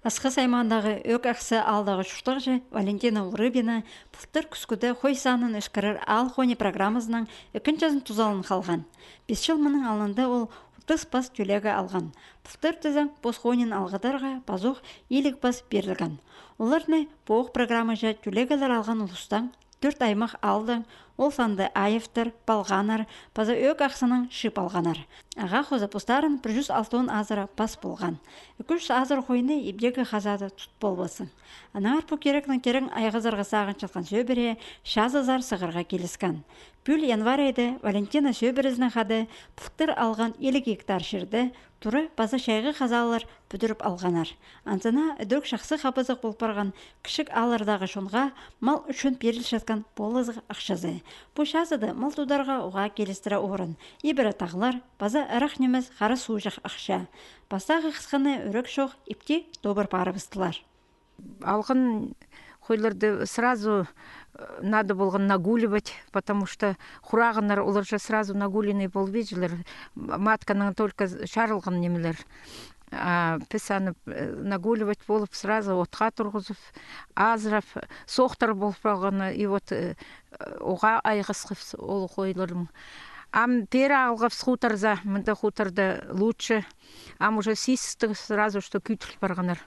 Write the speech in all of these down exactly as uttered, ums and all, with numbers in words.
Асхыс аймаандағы Ӧк Ахсы аалдағы чуртағҷы Валентина Урыбина пылтыр кӱскӱде хой санын ӧскірер «Аал хони» программазының ікінҷізін тузалан халған. Пис чыл мының алнында ол отыс пас тӧлеге алған. Пылтыр тізең пос хонин алғыдарға пазох илиг пас пирілген. Оларны пу ох программаҷа тӧлегелер алған улустаң тӧрт аймах аалдаң, ол санда Аевтар, Палғаннар паза Ӧк Ахсынаң чыып алғаннар. Ағаа хоза постарын пір чӱс алтон азыра пас полған. Ікі чӱс азыра хойны ибдегі хазада тут полбассың. Аннаңар пу кирекнең терең айғазарға сағынчатхан сӧбіре чазызар сығарға киліскен. Пӱӱл январь айда Валентина сӧбірезінең хада пылтыр алған илиг гектар чирде туры паза чайғы хазаалар пӱдіріп алғаннар. Анзына ідӧк чахсы хабазах пол парған кічіг ааллардағы чонға мал ӱчӱн пирілчеткен полызығ ахчазы. Пу чазыда мал тударға уғаа килістіре орын: ибіре тағлар паза ырах нимес хара суғҷах ахча. Пастағы хысханы ӱрек чох ипти тобыр парыбыстылар. Алғын хойларды сразу, э, надо полған нагуливать, потому что хурағаннар олар же сразу нагуленный полбинчалар, м-, матканың только чарылған нимелер. А піс аны, э, нагуливать полып, сразу отха турғызып, азырап, соохтар пол парғаны, и вот, э, уғаа айғасхабыс ол хойларның. Ам пеер алғабыс хутарзар, мында хутарда лучше. Ам уже сизістіг сразу, что кӧдіріл парғаннар.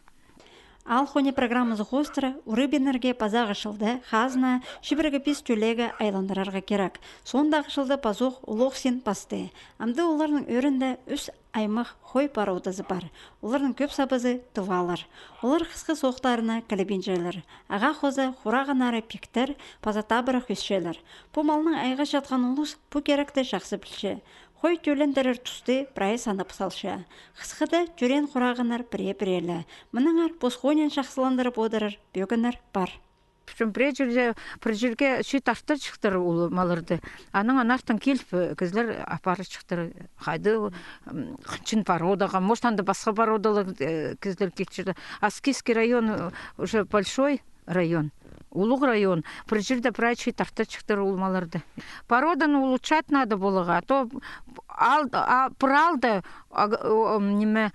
«Аал хони» программазы хоостыра Урыбиннерге пазағы чылда хазна чибіргі пис тӧлеге айландырарға кирек. Соондағы чылда пазох улуғ син пасты. Амды оларның ӧӧрінде ӱс аймах хой породазы пар. Оларның кӧп сабазы тывалар. Олар хысхы соохтарына килбинчелер. Ағаа хоза хурағаннары пиктер паза табырах ӧсчелер. Пу малнаң айғасчатхан улус пу киректі чахсы пілче. Хой тӧлендірер тусты прай санап салча. Хысхыда тӧреен хурағаннар пірее-пірееле. Мынаңар пос хонин чахсыландырып одырар пӧгіннер пар. Причём пірее чирде, пір чирге чиит артырчыхтар ол малларды. Анаң анартын киліп, э, кізілер апарчыхтар. Хайди, м, хынчын породаға, может, анда пасха породалар, э, кізілер килче. Аскизский район, э, уже большой район, улуғ район. Пір чирде прай чиит артырчыхтар ол малларды. Породаны улучшать надо поларға, а то аал, а, пір аалда, а, о, м, ниме,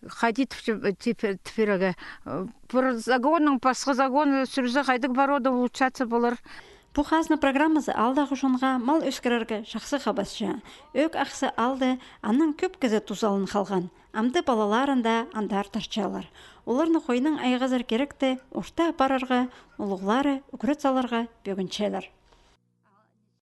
хайди тіп-, тіп-, тіпчерге, э, пір загоннаң пасха загон сӱрзе, хайдағ порода улучшаться полар. Пу хазна программазы аалдағы чонға мал ӧскірерге чахсы хабасча. Ӧк Ахсы аалда аннаң кӧп кізі тузалан халған. Амды палаларын даа андар тартчалар. Оларны хойнаң айғазар киректі орта апарарға, улуғлары ӱгрет саларға пӧгінчелер.